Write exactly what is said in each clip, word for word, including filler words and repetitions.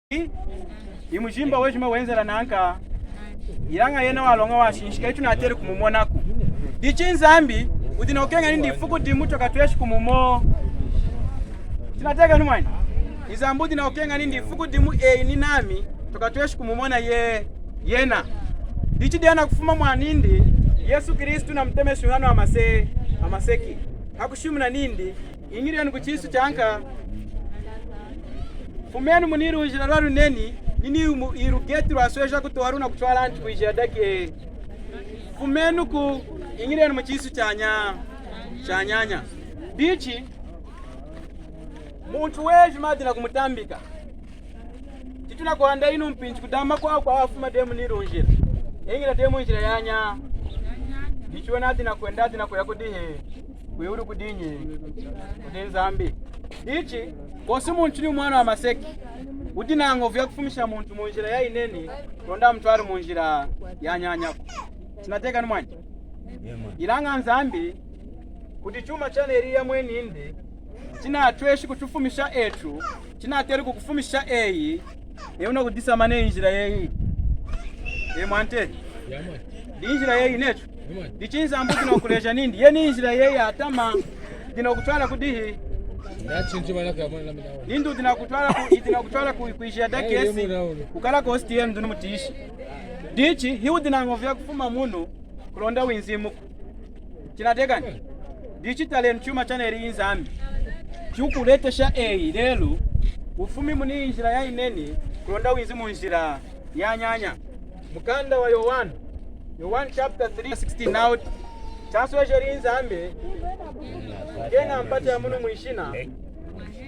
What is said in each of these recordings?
I mujimba wejima wenzela nanka, ilaña yena waloña washinshika, hitunateli kumumonaku. Dichi Nzambi wudi nakukeña nindi ifuku dimu twakatweshi kumumo. Chinatiyakani mwani? Nzambi wudi nakukeña nindi ifuku dimu eyi ninami twakatweshi kumumona ye, yena. Dichi diyi anakufuma mwanindi Yesu Kristu namutemeshi hanu hamase, hamaseki. Hakushimuna nindi, iñilenu kuchisu chanka. Fumenu munilunjila lwaluneni, nini mu-, ilugeti lwasweja kutoha lunakutwala antu kwijiya dakesi. Fumenuku, iñilenu muchisu chanya, chanyanya. Dichi, muntu wejima adi nakumutambika. Chitunakuhanda inu mpinji kudi amakwawu kwawu afuma dehi munilunjila. Eñila dehi munjila yanya. Dichi wena adi nakwenda, adi nakuya kudihi? Kwiwulu kudinyi? Kudi Nzambi. Dichi, kwosi muntu ni mwana wamaseki wudi nañovu yakufumisha muntu munjila yayineni, kulonda amutwali munjila yanyanyaku. Chinatiyakani mwani? Ilaña Nzambi, kudi chuma chaneli yomweni nindi, chinatweshi kutufumisha etu, chinateli kukufumisha eyi, eyi wunakudisamba neyi njila yeyi. E mwante. Ndi njila yeyi netu. Dichi Nzambi wudi nakuleja nindi, yeni njila yeyi yatama, wudi nakutwala kudihi? Nindi wudi nakutwala ku, wudi nakutwala ku, kwijiya dakesi, kukala kosti yenu dunu mutishi. Dichi, hiwudi nañovu yakufuma munu, kulonda winzimuku. Chinatiyakani? Dichi talenu chuma chaneli Nzambi. Chikuletesha eyi lelu, wufumi muni njila yayineni, kulonda winzi munjila yanyanya. Mukanda wa Yowanu, Yowanu chapter three sixteen, nawu, chaswejeli Nzambi kukeña mpata yamunu mwishina,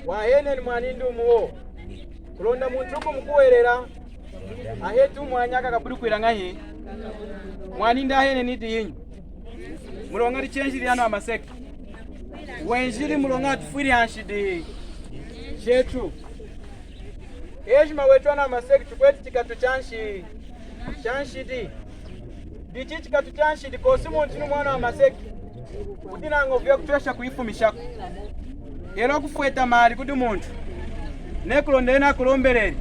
wahanini mwanindi wumu wowu. Kulonda muntu wukumukuhwelela, aheti wumi wanyaka, akabuli kwila ñahi? Mwanindi ahanini diyinyi? Muloña dichenjili hanu hamaseki. Wenjili muloña atufwili hanshidi jetu. Ejima wetu hanu hamaseki tukweti chikatu chanshi, chanshidi. Dichi chikatu chanshidi kwosi muntu ni mwana wamaseki wudi nañovu yakutwesha kuyifumishaku. Hela kufweta mali kudi muntu, neyi kulonda yena akulombeleli,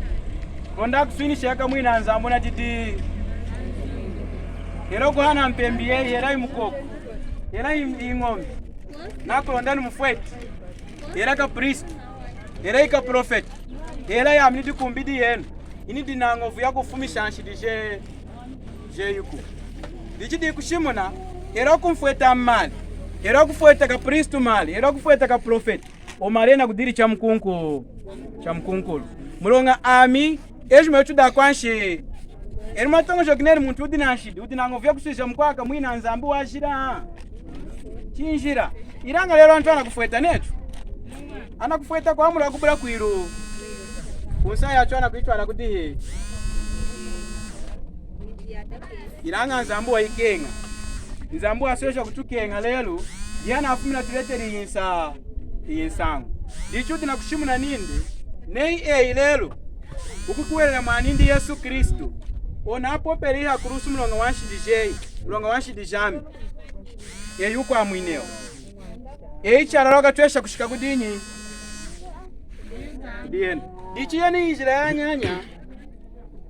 kulonda akuswinishe kamwina Nzambi na didi. Hela kuhana mpembi yeyi, hela imukoko, hela i-, iñombe, nakulonda nimufweti, hela kapristu, hela ikaprofeti, hela yami nidi kumbidi yenu, inidi nañovu yakufumisha nshidi je, jeyiku. Dichi dikushimuna, hela kumfweta mali, hela kufweta kapristu mali, hela kufweta kaprofeti, owu mali ena kudili chamukunku-, chamukunkulu. Muloña ami, ejima yetu dakwanshi. Enu mwatoñojoka nenu muntu wudi nanshidi, wudi nañovu yakuswija mukwawu kamwina Nzambi wajila? Chinjila. Ilaña lelu antu anakufweta netu. Anakufweta kwamula kubula kwilu. Kunsa yachu anakuyitwala kudihi? Ilaña Nzambi wayikeña. Nzambi wasweja kutukeña lelu, dihanafumina atuleteli iyi nsa-, iyi nsañu. Dichi wudi nakushimuna nindi, neyi eyi lelu, wukukuhwelela mwanindi Yesu Kristu, owu napopeli hakulusu muloña wanshidi jeyi, muloña wanshidi jami. Eyi wukwamwinewa. Eyi chalala wakatwesha kushika kudinyi? Kudi yena. Dichi yeni injila yanyanya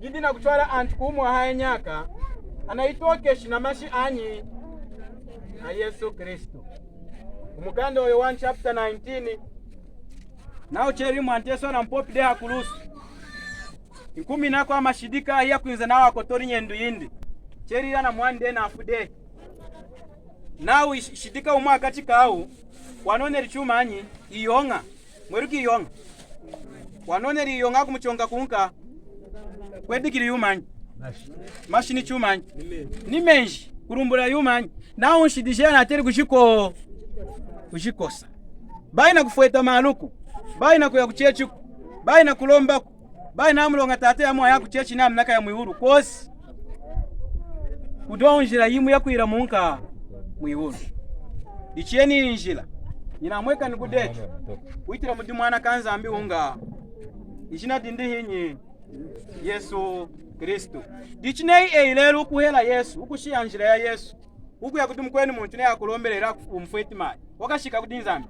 yidi nakutwala antu kuwumi wahaya nyaka, anayitokeshi namashi anyi? A Yesu Kristu. Mumukanda wa Yowanu chapter nineteen, nawu cheli Mwanta Yesu anamupopeli dehi hakulusu, nkumininaku amashidika ahiyakwinza nawu akotoli nyendu yindi. Cheli anamwani dehi nafwi dehi. Nawu ish-, shidika wumu hakachi kawu, wanoneli chumanyi? Iyoña. Mweluki iyoña? Wanoneli iyoña kumuchonka kunka. Kwedikili yumanyi? Mashi ni chumanyi? Ni menji. Kulumbulula yumanyi? Nawu nshidi jeyi anateli kujiko-, kujikosa. Bayi nakufweta maliku. Bayi nakuya kuchechiku. Bayi nakulombaku. Bayi namuloña tata yami waya kuchechi nami nakaya mwiwulu. Kwosi. Kudi njila yimu yakwila munka mwiwulu. Dichi yeni injila yinamwekani kudi etu, witila mudi Mwana kaNzambi unga. Ijina dindi hinyi? Yesu Kristu. Dichi neyi eyi lelu wukuhela Yesu, wukushiya njila ya Yesu, wukuya kudi mukwenu muntu neyi akulombelela, wumufweti mali, wakashika kudi Nzambi?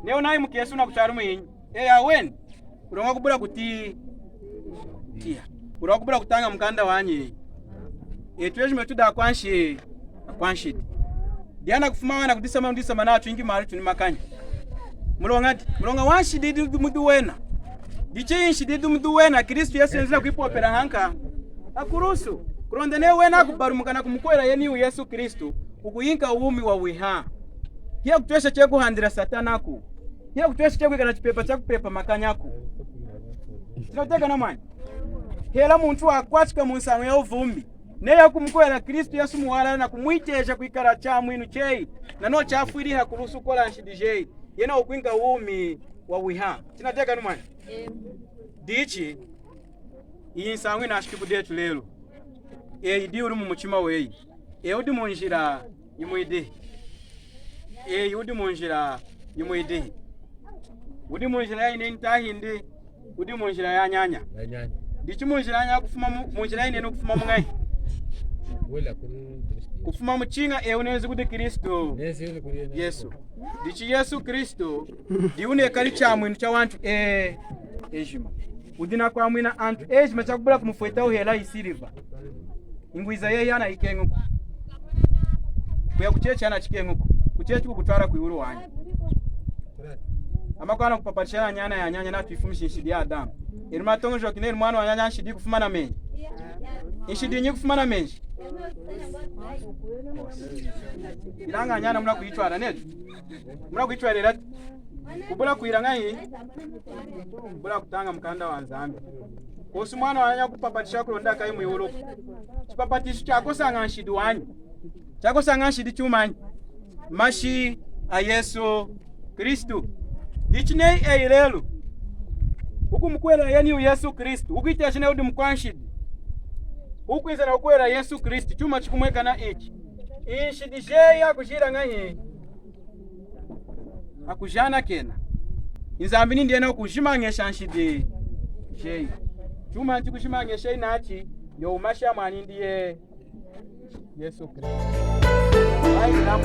Neyi wunayi mukesu nakutwala mwinyi? Eyi aweni. Kuloña kubula kuti Tiya. Kulwa kubula kutaña mukanda wanyi. Etu ejima tudi akwanshi-, akwanshidi. Dihana kufuma wana kudisamba, nudisamba nachu inki mali tuni makanya. Muloña di-, muloña wanshidi didi mudi wena. Dichi nshidi didi mudi wena, Kristu Yesu enzili kuyipopela hanka hakulusu. Kulonda neyi wena akubalumuka nakumukuhwelela yeniwu Yesu Kristu, wukuyinka wumi wawiha. Hiyakutwesha cheñi kuhandila Satanaku. Hiyakutwesha cheñi kwikala nachipepa chakupepa makanyaku. Chinatiyakani mwani? Hela muntu wakwatika munsañu yawuvumbi, neyi akumukuhwelela Kristu Yesu muwalala nakumwiteja kwikala chamwinu cheyi, nanochu chafwiliyi hakulusu kukola nshidi jeyi, yena wukwinka wumi wawiha. Chinatiyakani mwani? Dichi, iyi nsañu yinashiki kudi etu lelu. Eyi diyi wudi mumuchima weyi. Eyi wudi munjila yimwidihi. Eyi wudi munjila yimwidihi. Wudi munjila yayinenyi tahindi wudi munjila yanyanya? Yanyanya. Dichi munjila yanyanya kufuma mu-, munjila yayinenyi kufuma muñahi? Kufuma muchiña eyi wunenzi kudi Kristu Yesu. Dichi Yesu Kristu diyi wunekali chamwinu chawantu e-, ejima. Wudi nakwamwina antu ejima chakubula kumufwetahu hela isiliva. Ingwiza yeyi anayikeñiku. Kuya kuchechi anachikeñiku. Kuchechi kukutwala kwiwulu wanyi. Amakwawu anakupapatisha anyana yanyanya nawu twifumishi nshidi ya Adamu. Enu matoñojoki nenu mwana wanyanya nshidi kufuma namenji. Nshidi yinyi kufuma namenji? Ilaña anyana munakuyitwala netu. Munakuyitwalela. Kubula kwila ñahi? Kubula kutaña mukanda wa Nzambi. Kwosi mwana wanyanya kupapatisha kulonda akayi mwiwuluku. Chipapatishu chakosaña nshidi wanyi. Chakosaña nshidi chumanyi? Mashi a Yesu Kristu. Dichi neyi eyi lelu wukumukuhwelela yeniwu Yesu Kristu, wukwiteja neyi wudi mukwanshidi, wukwinza nakukuhwelela Yesu Kristu, chuma chikumwekana ichi. Nshidi jeyi akujila ñahi? Akujanakena. Nzambi nindi yena wukujimañesha nshidi jeyi. Chuma chikujimañesha inachi, yo wumashi amwanindi ye Yesu Kristu. Ayi, namu.